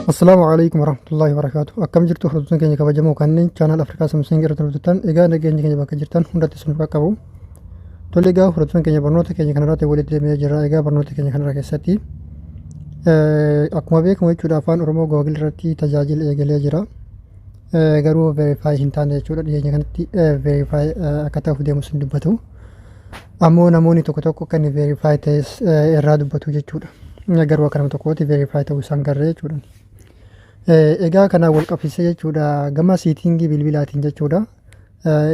Assalaamu alaikum warahmatullahi wabarakatuh. Akkam jirtu, hordoftoota keenya kabajamoo kanneen channel Afrikaa Samsung irratti hordoftan? Egaa nageenya keenya bakka jirtan hundatti isin qaqqabu. Tole, egaa hordoftoota keenya, barnoota keenya kanarratti walitti deemnee jirra. Egaa barnoota keenya kanarra keessatti akkuma beekamu jechuudha, Afaan Oromoo Google irratti tajaajila eegalee jira. Garuu verify hin taane jechuudha. Dhiyeenya kanatti verify akka ta'uuf deemus hin dubbatu. Ammoo namoonni tokko tokko kan verify ta'es irraa dubbatu jechuudha. Garuu akka nama tokkooti verify ta'uu isaan garree jechuudha. Egaa kanaan wal qabsiisee jechuudha, gama setting bilbilaatiin jechuudha.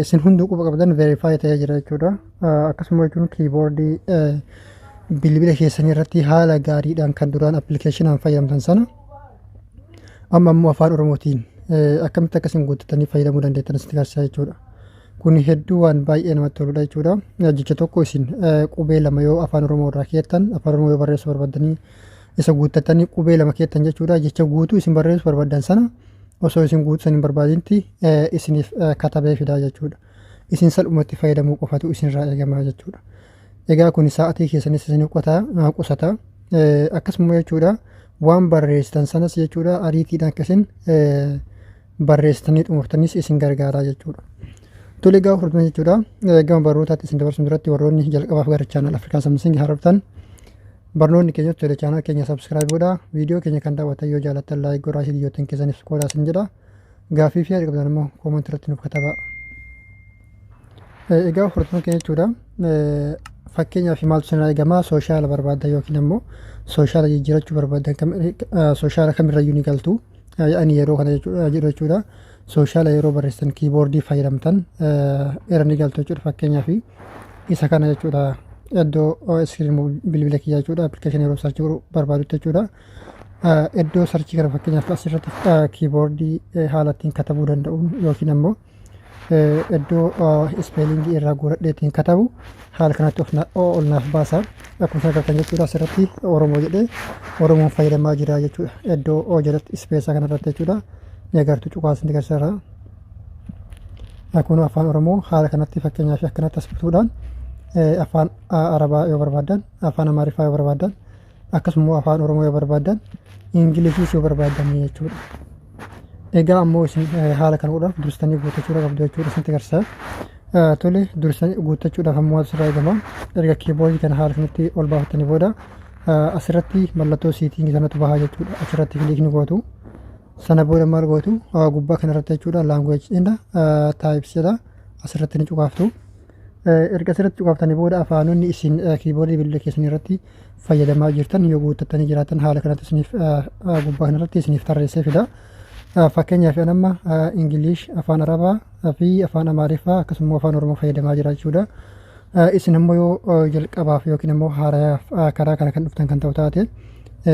Isin hunduu quba qabdan, verify ta'ee jira jechuudha. Akkasuma jechuun keyboard bilbila keessanii irratti haala gaariidhaan kan duraan applicationaan fayyadamtan sana amma ammoo Afaan Oromootiin akkamitti akkasiin guuttatanii fayyadamuu dandeettan isinitti agarsiisa jechuudha. Kun hedduu waan baay'ee namatti toludha jechuudha. Jecha tokko isin qubee lama yoo Afaan Oromoo irraa keettan, Afaan Oromoo yoo barreessuu barbaaddanii isa guuttatanii qubee lama keettan jechuudha. Jecha guutuu isin barreessuu barbaaddan sana osoo isin guutuu san hin barbaadinti isiniif katabee fidaa jechuudha. Isin salphumatti fayyadamuu qofatu isinirraa eegamaa jechuudha. Egaa kun sa'atii keessanis isin qusata. Akkasuma jechuudha, waan barreessitan sanas jechuudha, ariitiidhaan akkasiin barreessitanii xumurtanis isin gargaaraa jechuudha. Tole, egaa hordofan jechuudha. Gama barnootaatti isin dabarsuun duratti, warroonni jalqabaaf gara channel Afrikaa Samsung haaroftan, barnoonni keenya tole, channel keenya subscribe godhaa. Viidiyoo keenya kan daawwatan yoo jaalattan like godhaa, hiriyoottan keessanis qoodaa isin jedha. Gaaffii fi yaada qabdan immoo comment irratti nuuf katabaa. Egaa hordofan keenya jechuudha. Fakkeenyaaf maaltu isin eegamaa? Social barbaaddan yookiin ammoo social jijjiirachuu barbaaddan, social kamirrayyuu ni galtu. Ani yeroo kana jedhu jechuudha. Social yeroo barreessan keyboard fayyadamtan irra ni galtu jechuudha. Fakkeenyaaf isa kana jechuudha. Iddoo screen bilbila kiyyaa jechuudha. Application yeroo search godhuu barbaadutti jechuudha. Iddoo search kana fakkeenyaaf asirratti keyboard haala ittiin katabuu danda'uun yookiin ammoo iddoo spelling irraa guuradhee ittiin katabu haala kanatti ol naaf baasa. Akkuma isin agartan jechuudha, asirratti Oromoo jedhee Oromoon fayyadamaa jira jechuudha. Iddoo O jalatti space kanarratti jechuudha. Ni agartu, cuqaasni agarsiisa. Kun Afaan Oromoo haala kanatti fakkeenyaaf akkanatti as bituudhaan Afaan Arabaa yoo barbaaddan, Afaan Amaariffaa yoo barbaaddan, akkasuma Afaan Oromoo yoo barbaaddan, Ingiliziis yoo barbaaddan jechuudha. Egaa ammoo isin haala kana godhuudhaaf dursitanii guuttachuudha qabdu jechuudha, isinitti agarsiisa. Tole, dursitanii guuttachuudhaaf ammoo asirraa eegama. Erga keyboard kana haala kanatti ol baafatanii booda asirratti mallattoo setting sanatu bahaa jechuudha. Achirratti click ni gootu. Sana booda maal gootu? Gubbaa kanarratti jechuudha, language and types jedha. Asirratti ni cuqaaftu. Erga asirratti cuqaaftanii booda afaanonni isin keyboard bilbila keessanii irratti fayyadamaa jirtan yoo guuttattanii jiraatan haala kanatti isiniif gubbaa kanarratti isiniif tarreessee fida. Fakkeenyaaf an amma English, Afaan Arabaa fi Afaan Amaariffaa, akkasuma Afaan Oromoo fayyadamaa jira jechuudha. Isin ammoo yoo jalqabaaf yookiin ammoo haarayaaf karaa kana kan dhuftan kan ta'u taate,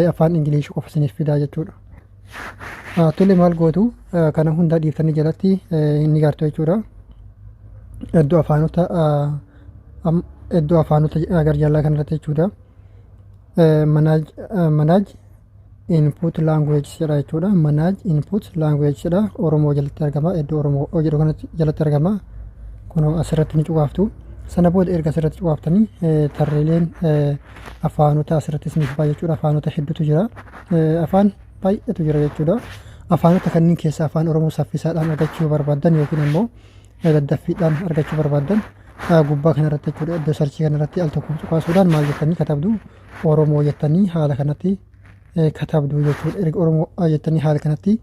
Afaan English qofa isiniif fidaa jechuudha. Tole, maal gootu? Kana hunda dhiiftanii jalatti ni gartu jechuudha. Iddoo afaanota garjallaa kanarratti jechuudha. Manage input language jedha jechuudha. Manage input language jedha. Oromoo jalatti argama. Iddoo Oromoo jedhu kanatti jalatti argama. Kunoo asirratti ni cuqaaftu. Sana booda erga asirratti cuqaaftanii tarreeleen afaanota asirratti isiniif ba'a jechuudha. Afaanota hedduutu jira. Afaan baay'eetu jira jechuudha. Afaanota kanneen keessaa Afaan Oromoo saffisaadhaan argachuu barbaaddan yookiin ammoo daddaffiidhaan argachuu barbaaddan, gubbaa kanarratti jechuudha, iddoo search kanarratti al tokko cuqaasuudhaan maal jettanii katabdu? Oromoo jettanii haala kanatti katabdu jechuudha. Erga Oromoo jettanii haala kanatti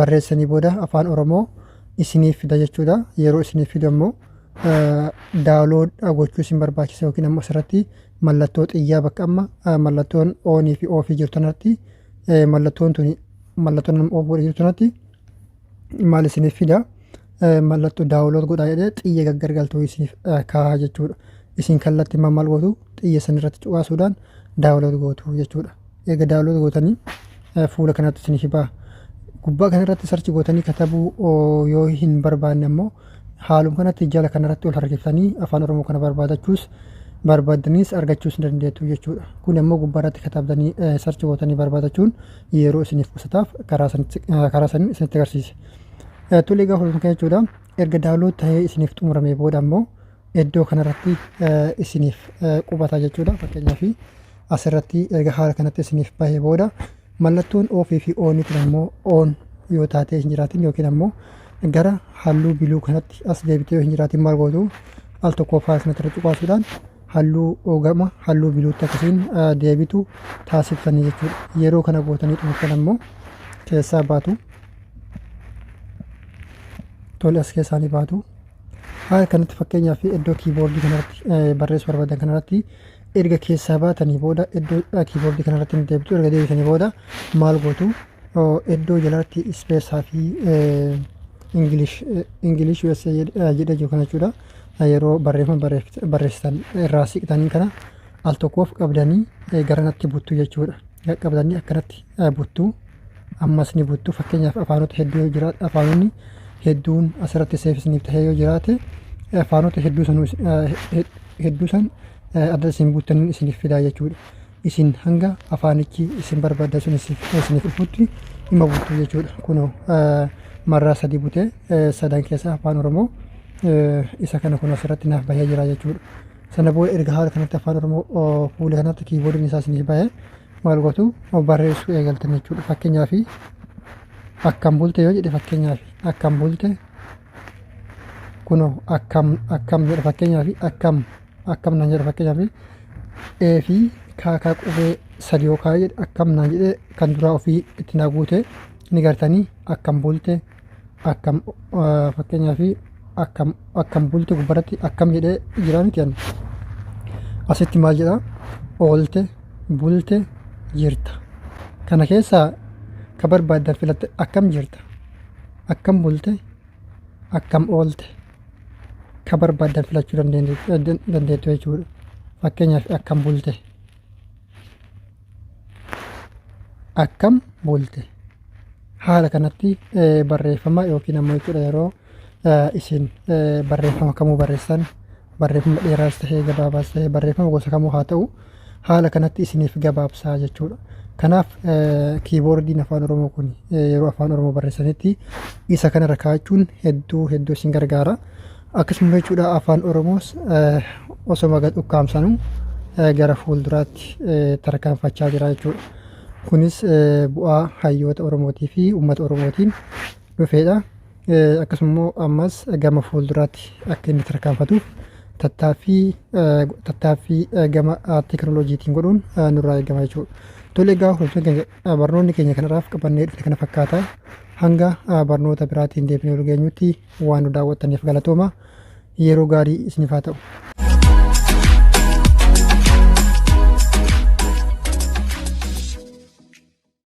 barreessanii booda Afaan Oromoo isiniif fida jechuudha. Yeroo isiniif fidu ammoo download gochuu isin barbaachisa yookiin ammoo asirratti mallattoo xiyyaa bakka amma mallattoon on fi off jirtu kanarratti, mallattoon tuni mallattoon nama off godhe jirtu kanatti maal isiniif fida? Mallattoo download godhaa jedhee xiyya gaggargaltuu isiniif kaa'a jechuudha. Isin kallattii maal gootu? Xiyya san irratti cuqaasuudhaan download gootu jechuudha. Eega download gootanii fuula kanatti isiniif ba'a. Gubbaa kanarratti search gootanii katabuu yoo hin barbaanne ammoo haaluma kanatti jala kanarratti ol harkiftanii Afaan Oromoo kana barbaadachuus barbaaddaniis argachuus ni dandeettu jechuudha. Kun ammoo gubbaarratti katabdanii search gootanii barbaadachuun yeroo isiniif qusataaf karaa saniin isinitti agarsiise. Tole, egaa hordoftoota kana jechuudha. Erga download ta'ee isiniif xumuramee booda ammoo iddoo kanarratti isiniif qubata jechuudha. Fakkeenyaaf asirratti erga haala kanatti isiniif bahee booda Mallattoon off fi on kun ammoo on yoo taatee hin jiraatin yookiin ammoo gara halluu blue kanatti as deebitee yoo hin jiraatin maal gootu? Al tokkoof haala kanatti irra cuqaasuudhaan halluu gama halluu bluetti akkasiin deebitu taasiftanii jechuudha. Yeroo kana gootanii xumurtan ammoo keessaa baatu. Tole, as keessaa ni baatu. Haala kanatti fakkeenyaaf iddoo keyboardii kanarratti barreessuu barbaadan kanarratti erga keessaa baatanii booda iddoo keyboardii kanarratti ni deebitu. Erga deebitanii booda maal gootu? Iddoo jalatti space fi English USA jedhee jiru kana jechuudha. Yeroo barreeffama barreessitan irraa siqtanii kana al tokkoof qabdanii garanatti buttu jechuudha. Qabdanii akkanatti buttu, ammas ni buttu. Fakkeenyaaf afaanota hedduu yoo jiraate, afaanonni hedduun asirratti save isiniif tahee yoo jiraate, afaanota hedduu sanuu hedduu san adda isin buttanii isiniif fidaa jechuudha. Isin hanga afaanichi isin barbaadan sun isiniif dhufutti dhimma buttu jechuudha. Kunoo marraa sadii butee sadan keessa afaan Oromoo isa kana kun asirratti naaf bahee jira jechuudha. Sana booda erga haala kanatti afaan Oromoo fuula kanatti keyboardiin isaa isiniif bahee maal gootu? Barreessuu eegaltan jechuudha. Fakkeenyaaf akkam bulte yoo jedhe, fakkeenyaaf akkam bulte, kunoo akkam akkam jedha. Fakkeenyaaf akkam akkam naan jedha. Fakkeenyaaf ee fi kaakaa qubee sadi yoo kaa'ee jedhe, akkam naan jedhe, kan duraa ofii itti naa guute ni gartanii. Akkam bulte, akkam, fakkeenyaaf akkam akkam bulte gubbaratti akkam jedhee jira miti? Asitti maal jedha? Oolte, bulte, jirta. Kana keessaa ka barbaaddan filatte. Akkam jirta, akkam bulte, akkam oolte, ka barbaaddan filachuu dandeettu jechuudha. Fakkeenyaaf akkam bulte, akkam bulte, haala kanatti barreeffama yookiin ammoo jechuudha yeroo isin barreeffama kamuu barreessan, barreeffama dheeraas ta'ee gabaabaas ta'ee, barreeffama gosa kamuu haa ta'u, haala kanatti isiniif gabaabsaa jechuudha. Kanaaf keyboardiin afaan Oromoo kun yeroo afaan Oromoo barreessanitti isa kanarra kaa'achuun hedduu hedduu isin gargaara. Akkasuma jechuudha afaan Oromoos osoma gad ukkaamsanuu gara fuulduraatti tarkaanfachaa jira jechuudha. Kunis bu'aa hayyoota Oromootii fi uummata Oromootiin dhufeedha. Akkasuma immoo ammas gama fuulduraatti akka inni tarkaanfatuuf tattaaffii gama teekinooloojiitiin godhuun nurraa eegama jechuudha. Tole, egaa hordoftoota keenya, barnoonni keenya kanarraaf qabannee dhufne kana fakkaata. Hanga barnoota biraatiin deebinee ol geenyutti waan nu daawwattaniif galatooma. Yeroo gaarii isiniif haa ta'u.